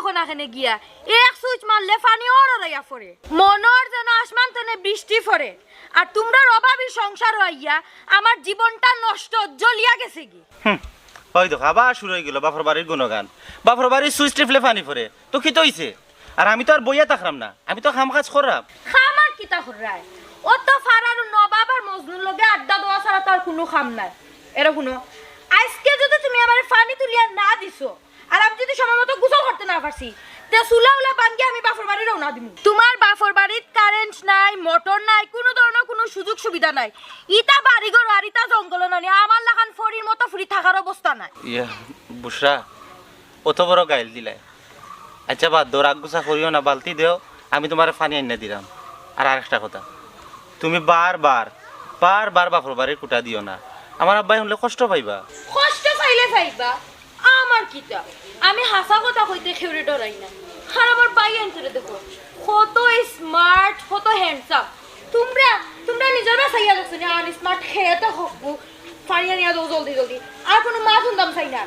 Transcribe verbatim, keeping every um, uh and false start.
কোনাখানে গিয়া এক সুইচ মারলে পানি অররাইয়া পড়ে, মনর যেন আসমান তনে বৃষ্টি পড়ে। আর তুমরার অভাবী সংসার অইয়া আমার জীবনটা নষ্ট, জ্বলিয়া গেছেগি। হুম, ওই দেখো, আবার শুরু অই গেল বাপর বাড়ির গুণগান। বাপর বাড়ির সুইচ টিপলে পানি পড়ে, তো কিতা অইছে? আর আমি তো আর বইয়া থাকরাম না, আমি তো কাম কাজ কররাম। কাম আর কিতা কররায়? অত পাড়ার নবাব আর মজনুর লগে আড্ডা দেওয়া ছাড়া তো আর কুনু কাম নাই। এরে হুনো, আইজকে যুদি তুমি আমারে পানি তুলিয়া না দিছো, আর আমি যুদি সময় মতো গোসল করতে না পারছি, তে চুলা উলা ভাঙ্গিয়া আমি বাপর বাড়ি রওনা দিমু। তুমার বাপর বাড়িত কারেন্ট নাই, মোটর নাই, কুনু ধরনর কুনু সুযোগ সুবিধা নাই। ইতা বাড়িঘর আর ইতা জঙ্গল নানি, আমার লাখান পরীর মতো ফুরি থাকার অবস্থা নাই। ইয়া, বুশরা, অত বড় গাইল দিলায়। আচ্ছা, বাদ দেও, রাগ গুসা করিও না, বালতি দেও, আমি তুমারে পানি আইনা দিরাম। আর আরেকটা কথা, তুমি বারবার, বারবার বাপর বাড়ির খুটা দিও না। আমার আব্বায় হুনলে কষ্ট পাইবা। কষ্ট পাইলে পাইবা, আমার কিতা? আমি হাছা কথা কইতে কেউরে ডরাই না। আর আমার ভাইয়াইন্তরে দেখো, কত স্মার্ট, কত হ্যান্ডসাম। তুমরা, তুমরা নিজর বায় চাইয়া দেখছো নি, আনস্মার্ট খেতে হকবো। পানি আনিয়া দেও জলদি জলদি, আর কুনু মাত হুনতাম চাই না।